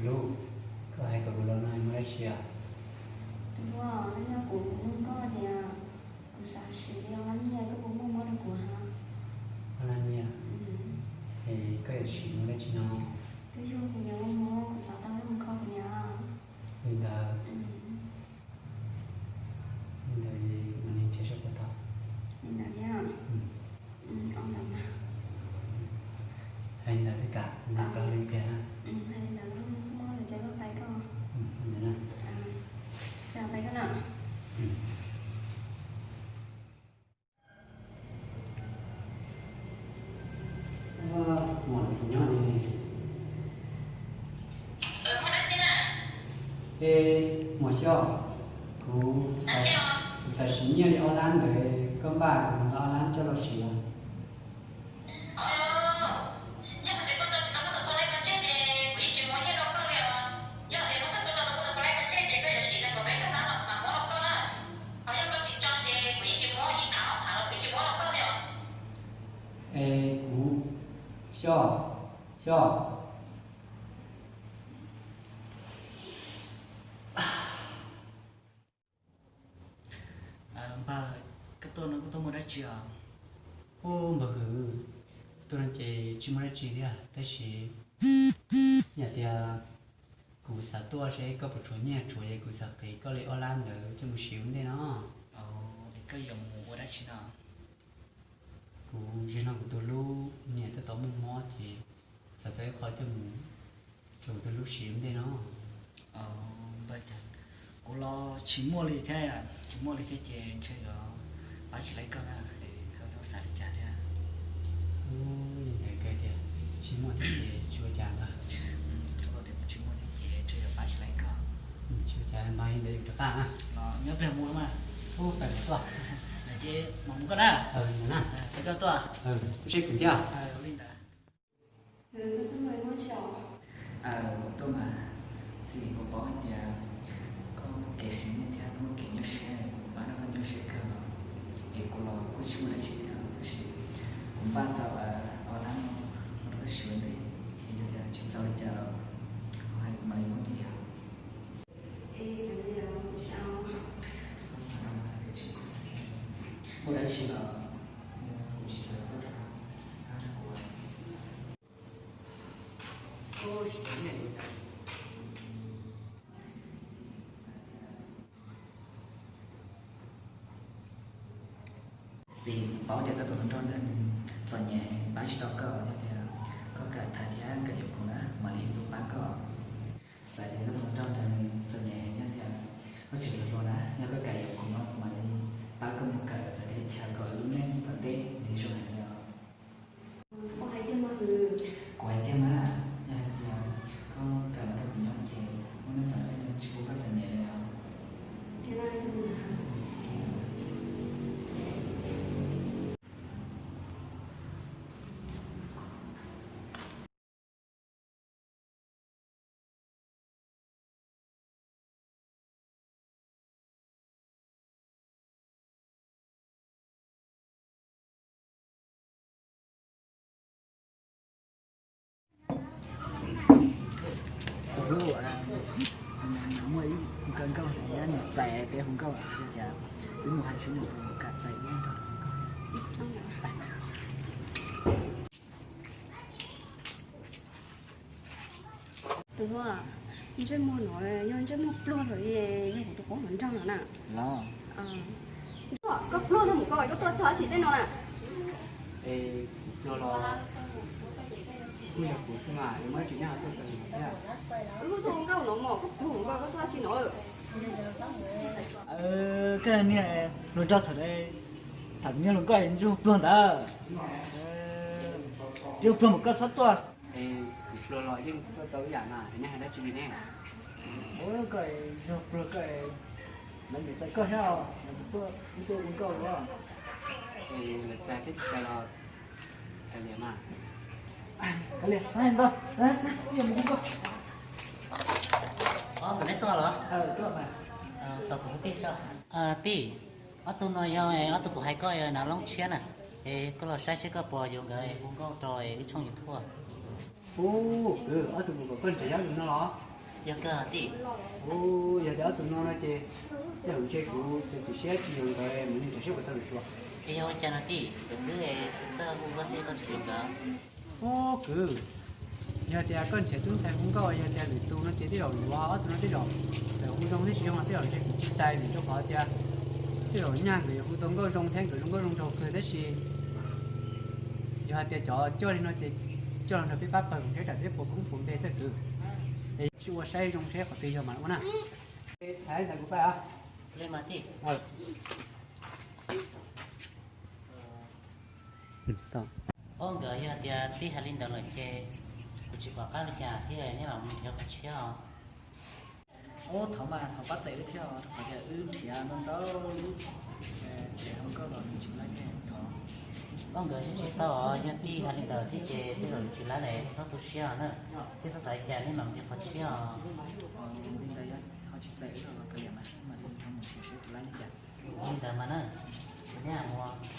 Lub, koj hais kom kuv los no muaj dab tsi os? Tus hlub, yog kuv, kuv nug koj tias, kuv xav siv ob lab nyiaj, koj puas muab mob rau kuv hab? Ob lab nyiaj? Es koj yuav siv mus dab tsi no? Twb yog kuv niam muaj mob, kuv xav tau coj mus kho kuv niam. Li ntawd. Li ntawd mam li nrhiav zaj puas tau. Li ntawd thiab. Hais li ntawd xwb, kuv nug koj li pliag na. Hais li ntawd, mob lawm ces koj pais koj. Ntawd na. Ces pais koj na. Muam, kuv nyob ne. Es Muam Xyooj, kuv, kuv xav siv nyiaj li ob lab ntawd, koj npaj kuv mus nqa ob lab coj los siv os. Es kuv, Xyooj, Xyooj. Npawg, koj tuaj no koj tuaj muaj dab tsi os? Ub npawg Hwm, tuaj no ces tsis muaj dab tsi thiab tab sis yog tias kuv xav tuaj seb koj puas tshuav nyiaj tshuav es kuv xav qiv koj li ob lab ntawd coj mus siv ua ntej no. Es koj yuav mus ua dab tsi no? Kuv, zaum no kuv tus hlub niam tab tom muaj mob ces xav tau ib qho coj mus rau kuv tus hlub siv ua ntej no. Kuv los tsis muaj li thiab, tsis muaj li thiab ces ntshe yuav pab tsis laib koj na, koj txhob xav li cas thiab. Li ntawd kawg tias tsis muaj thiab ces tsis ua cas ntag. Tsuas tias kuv tsis muaj thiab ces ntshe yuav pab tsis laib koj. Tsis ua cas, mas li ntawd yus rov qab na. Los nyob pliag mus mas. Ub, pais mus tuaj. Ces mam mus koj na. Mus na. Peb koj tuaj. Kuv saib kuv thiab. Li ntawd. Kuv tuaj mas, txij kuv paub hais tias koj muaj kev siv nyiaj thiab koj muaj kev nyuaj siab, kuv pab rau koj nyuaj siab kawg. Es kuv los kuj tsis muaj dab tsi thiab tab sis kuv npaj tau ob lab no rau koj siv ua ntej, es yog tias tsis txaus li cas los kuv hais kuv mam li muab ntxiv. Muaj dab tsi los kuv tsis xav koj rau, xav rau kuv. Xis, paub tias koj tus hluas nraug ntawd nws txom nyem, nws pab tsis tau koj, yog tias koj kam tham thiab kam yuav kuv na, mam li tuaj pab koj. Xav tias koj tus hluas nraug ntawd nws txom nyem, yog tias koj tseem hluas hluas na, yog koj kam yuav kuv no kuv mam li pab koj mus kawm txawv teb chaws kom lub neej tom ntej nws zoo heev li os. Kuv hais tiag mas, yog hais tias koj kam los nrog kuv nyob ces lub neej tom ntej no tsis pub koj txom nyem li os. Tus hlub, muaj ib khub kawm nkauj nyob nws txais peb hu nkauj, yog tias wb mus hais seb nws puas kam txais wb nrog nws hu nkauj. Tus hlub, ntsej muag no yog ntsej muag pluag lawm, yog kuv tus hluas nraug no na. Koj pluag tau mus koj, koj tuaj txog tsis tej no na. Es kuv pluag los kuj yog kuv xwb mas, yuav muaj dab tsi nyob tuaj txog li thiab. Wb tuaj hu nkauj no mog, koj pluag mus koj, koj tuaj tsis no. Koj niag hluas nraug thaum, thaum niag hluas nkauj ntsej muag pluag ntawd, ntsej muag pluag mas koj txhob tuaj. Es kuv pluag los yeej tuaj tau ib yam mas, nej hais dab tsi li ne? Koj ntsej muag pluag koj, lawv niam txais koj thiab, lawv tuaj hu nkauj los. Es lawv txais thiab tsis txais los kav liam mas. Kav liam, txhob hais ntau, txhob, wb yuav mus hu nkauj. Ob tug neb tuaj los? Tuaj mas. Tos kuv hu tij tso. Tij, ob tug no yog ob tug kuv hais koj, Nav Loob Tshiab na. Es koj los saib seb koj puas yuav nkawd hu nkauj rau wb tshooj YouTube. Ub, ob tug kuv kom koj nrhiav nyob no los? Yog kawg tij. Yog tias ob tug no no ces tej zaum ntshe kuv tus txiv siab tsis zoo nkawd mus ntawm seb puas tau lwm tus. Es yog ua cas no tij, nkawd twb txawj hu koj thiab koj tsis hlub nkawd. Ub kwv, yog tias koj nrhiav tub ntxhais hu nkauj yog tias lwm tus no ces tej zaum yuav, ob tug no tej zaum txawm hu zoo thiab tsis zoo los tej zaum ntshe kuv tsis txais vim rau qhov tias tej zaum nyaj nkawd yuav hu tau nkauj zoo thiab nkawd zoo nkauj zoo nraug kawg tab sis yog hais tias cov coj li no ces coj los nrog peb pab pawg nrhiav tsam peb puas koob puas npe xwb kwv. Es sib ua saib zoo seb qhov twg yog mas ua na. Thaiv ntawd kuv pab. Ob nkawd yog tias tij hais li ntawd lawm ces kuv tsis pom qab li cas thiab, neb mam mus nrhiav qhov tshiab os. Ub, thov mas thov pab txais wb thiab os, rau qhov tias wb nrhiav ntau ntau lub tsev hu nkauj los nws tsis laib thiab thov. Ob nkawd tsis tau os, yog tij hais li ntawd thiab ces tej zaum nws tsis laib lawm, txhob tu siab os na, thiab txhob xav li cas, neb mam mus nrhiav qhov tshiab os. Li ntawd yog ho tsis txais wb los kav liam mas wb mam li ho mus nrhiav seb puas laib li cas. Li ntawd mas na, neb mus.